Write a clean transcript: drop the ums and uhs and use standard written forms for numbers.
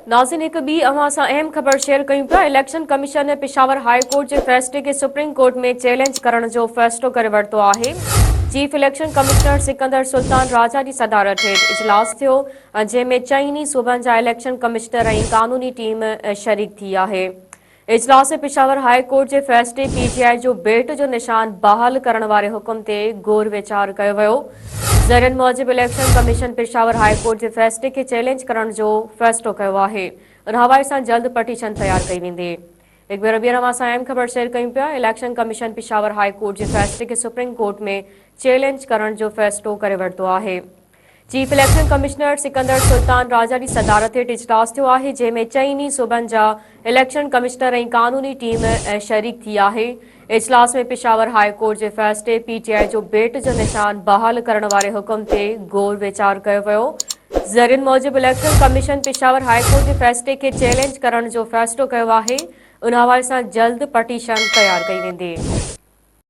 ناظرين هڪ ٻي اوهان سان اهم خبر شيئر ڪيون پيا election commission Peshawar high court جي فيصلي کي سپريم ڪورٽ ۾ چئلينج ڪرڻ جو فيصلو ڪري ورتو آهي chief election commissioner Sikandar Sultan Raja جي صدارت هيٺ اجلاس ٿيو جنهن ۾ چئني صوبن جا اليڪشن ڪمشنر ۽ قانوني ٽيم شريڪ ٿي آهي اجلاس ۾ پشاور هاء ڪورٽ جي فيصلي پي ٽي آء جو بيٽ جو نشان بحال ڪرڻ واري حڪم تي غور ويچار ڪيو ويو. ذريعن موجب election commission Peshawar high court جي فيصلي کي چئلينج ڪرڻ جو فيصلو ڪيو آهي. ان حوالي سان جلد پٽيشن تيار ڪئي ويندي. هڪ ڀيرو ٻيهر اوهان سان اهم خبر شيئر ڪيون پيا election commission Peshawar high court جي فيصلي کي سپريم ڪورٽ ۾ چئلينج ڪرڻ جو فيصلو ڪري ورتو آهي. Chief election commissioner Sikandar Sultan Raja جي صدارت هيٺ اجلاس ٿيو آهي جنهن ۾ چئني صوبن جا اليڪشن ڪمشنر ۽ قانوني ٽيم شريڪ ٿي آهي. اجلاس ۾ پشاور هاء ڪورٽ جي فيصلي پي ٽي آء جو بيٽ جو نشان بحال ڪرڻ واري حڪم تي غور ويچار ڪيو ويو. ذريعن موجب election commission Peshawar high court جي فيصلي کي چئلينج ڪرڻ جو فيصلو ڪيو آهي ان حوالي سان جلد پٽيشن تيار ڪئي ويندي.